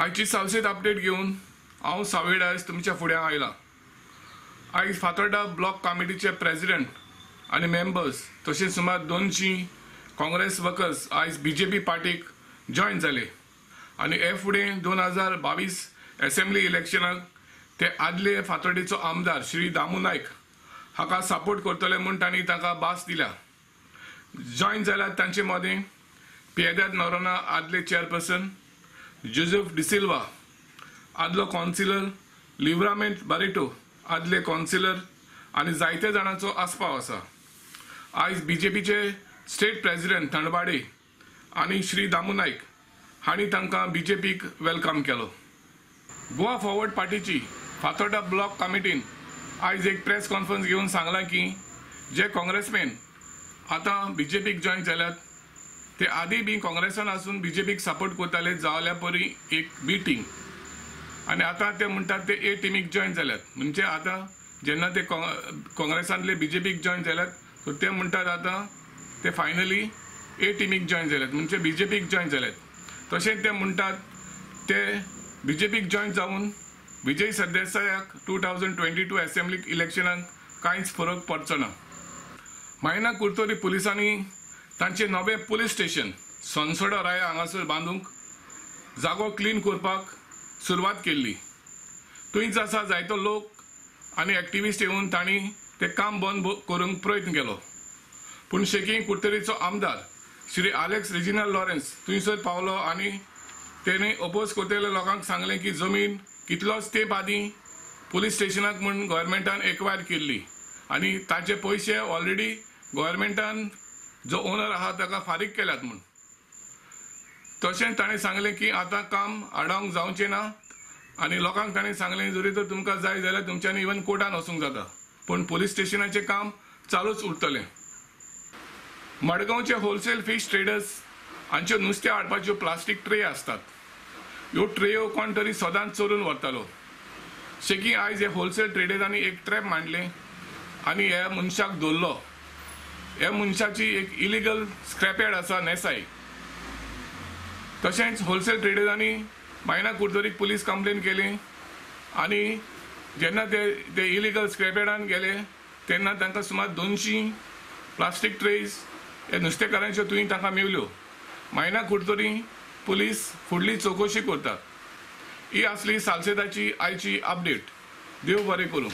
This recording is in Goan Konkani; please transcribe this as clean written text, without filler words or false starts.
आयची सालसेद अपडेट घेवन हांव सावेड आयज तुमच्या फुड्यान आयला. आयज फातोर्डा ब्लॉक कमिटीचे प्रेसिडेंट आनी मेंबर्स तशेंच सुमार 200 काँग्रेस वर्कर्स आयज बीजेपी पार्टीक जॉयन जाले आनी हे फुडें 2022 असेंब्ली इलेक्शनाक ते आदले फातोर्डेचो आमदार श्री दामू नायक हाका सपोर्ट करतले म्हूण तांणी ताका भास दिल्या. जॉयन जाल्यार तांचे मदें पिएदाद नोरोना आदले चेअरपर्सन, जोसेफ डिसिल्वा आदलो कौन्सिलर, लिव्रामेंट बारेटो आदले कौन्सिलर आनी जायते जाणांचो आस्पाव आसा. आयज बीजेपीचे स्टेट प्रेसिडेंट थंडबाडे आनी श्री दामू नायक हांणी तांकां बीजेपीक welcome केलो. गोवा फॉरवर्ड पार्टीची फातोर्डा ब्लॉक कमिटीन आयज एक प्रेस कॉन्फरन्स घेवन सांगलां की जे काँग्रेसमॅन आतां बीजेपीक जॉयन जाल्यात ते आदी बी काँग्रेसान आसून बीजेपीक सपोर्ट करताले जाल्या परी एक मिटींग आनी आतां ते म्हणटात ते ए टिमीक जॉयन जाल्यात. म्हणजे आतां जेन्ना ते काँग्रेसांतले बीजेपीक जॉयन जाल्यात सो ते म्हणटात आतां ते फायनली ए टिमीक जॉयन जाल्यात, म्हणजे बीजेपीक जॉयन जाल्यात. तशेंच ते म्हणटात ते बीजेपीक जॉयन जावन विजय सरदेसायाक 2022 असेंब्ली इलेक्शनाक कांयच फरक पडचो ना. मायना कुर्तोरी पुलिसांनी तांचे नवें पुलीस स्टेशन सनसोडा राया हांगासर बांदूंक जागो क्लीन करपाक सुरवात केल्ली. थंयच आसा जायतो लोक आनी एक्टिविस्ट येवन तांणी तें काम बंद करूंक प्रयत्न केलो. पूण शेकी कुर्तोरीचो आमदार श्री आलेक्स रेजिनाल्ड लॉरेन्स थंयसर पावलो आनी तेणे अपोज करतल्या लोकांक सांगलें की जमीन कितलोच तेंप आदीं पुलीस स्टेशनाक म्हूण गव्हर्मेंटान एक्वायर केल्ली आनी ताचे पयशे ऑलरेडी गव्हर्मेंटान जो ओनर आहा ताका फारीक केल्यात म्हूण. तशेंच ताणें सांगलें की आतां काम आडावंक जावचें ना आनी लोकांक ताणें सांगलें जरी तर तुमकां जाय जाल्यार तुमच्यांनी इवन कोर्टान वचूंक जाता, पूण पुलीस स्टेशनाचें काम चालूच उरतलें. मडगांवचे होलसेल फीश ट्रेडर्स हांच्यो नुस्तें हाडपाच्यो प्लास्टीक ट्रे आसतात. ह्यो ट्रेयो कोण तरी सदांच चोरून व्हरतालो. शेकी आयज हे होलसेल ट्रेडर्सांनी एक ट्रॅप मांडलें आनी ह्या मनशाक धरलो. ह्या मनशाची एक इलिगल स्क्रॅपयार्ड आसा नेसाय. तशेंच होलसेल ट्रेडर्सांनी मायना कुर्तोरीक पुलीस कंप्लेन केली आनी जेन्ना ते इलिगल स्क्रॅपयार्डान गेले तेन्ना तांकां सुमार 200 प्लास्टीक ट्रेज हे नुस्तेकारांच्यो थंय तांकां मेवल्यो. मायना कुर्तोरी पुलीस फुडली चवकशी करतात. ही आसली सालसेदाची आयची अपडेट. देव बरें करूं.